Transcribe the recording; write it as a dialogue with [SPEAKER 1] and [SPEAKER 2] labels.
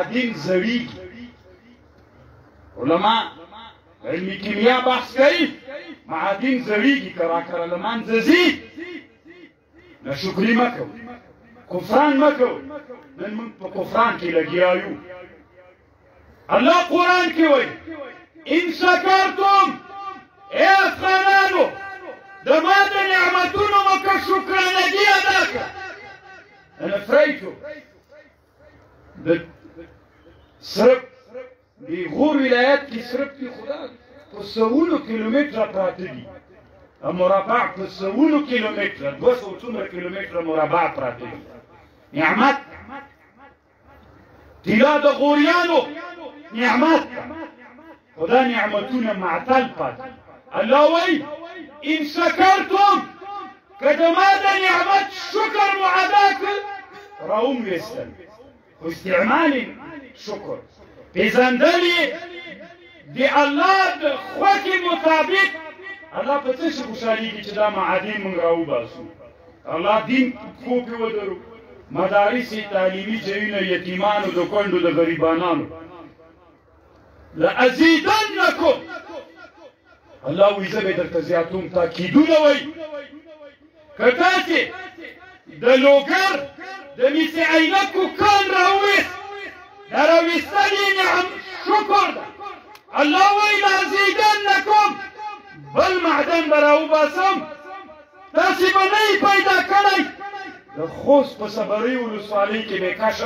[SPEAKER 1] معادن زړیږي. علما علمي کیمیا بحث کوي، معادن زړیږي، کرا کرا له منځه ځي. ناشکري مه کوئ، کفران مه کوئ. نن موږ په کفران کې لګیا یو. الله قرآن کې وایي ان شکرتم، ای افغانانو د ما د نعمتونو مو که شکرانګي ادا کړه. د نفریتو د سرب د غور ولایت کې سرب کې خدا په سوونو کیلومتره پراته دي، مربع په سوونو کیلومتره، 200 څومره کیلومتره مربع پراته دي. نعمت طلا د غوریانو نعمت ده، خدا نعمتونه معطل پاتې. الله وایي ان شکرتم، که د ما د نعمت شکر مو ادا کړ، راوم ویستل، خو استعمال شکر پېژندل یې د الله د خوښې مطابق. الله په څه شي خوشحالېږي چې دا معادن موږ راوباسو، الله دین پښو پې ودرو، مدارس تعلیمي ځایونه یتیمانو د کونډو د غریبانانو. لأزیدنکم، الله وایي زه به درته زیاتوم. تاکیدونه وایي که تاسې د لوګر د میسې عینکو کان راوویست، دا راویستل یې نعم شکر ده. الله وایي لأزیدنکم، بل معدن به راوباسم، تاسې به نه یې پیدا کړی. د خوست په صبرۍ ولسوالۍ کې به کشف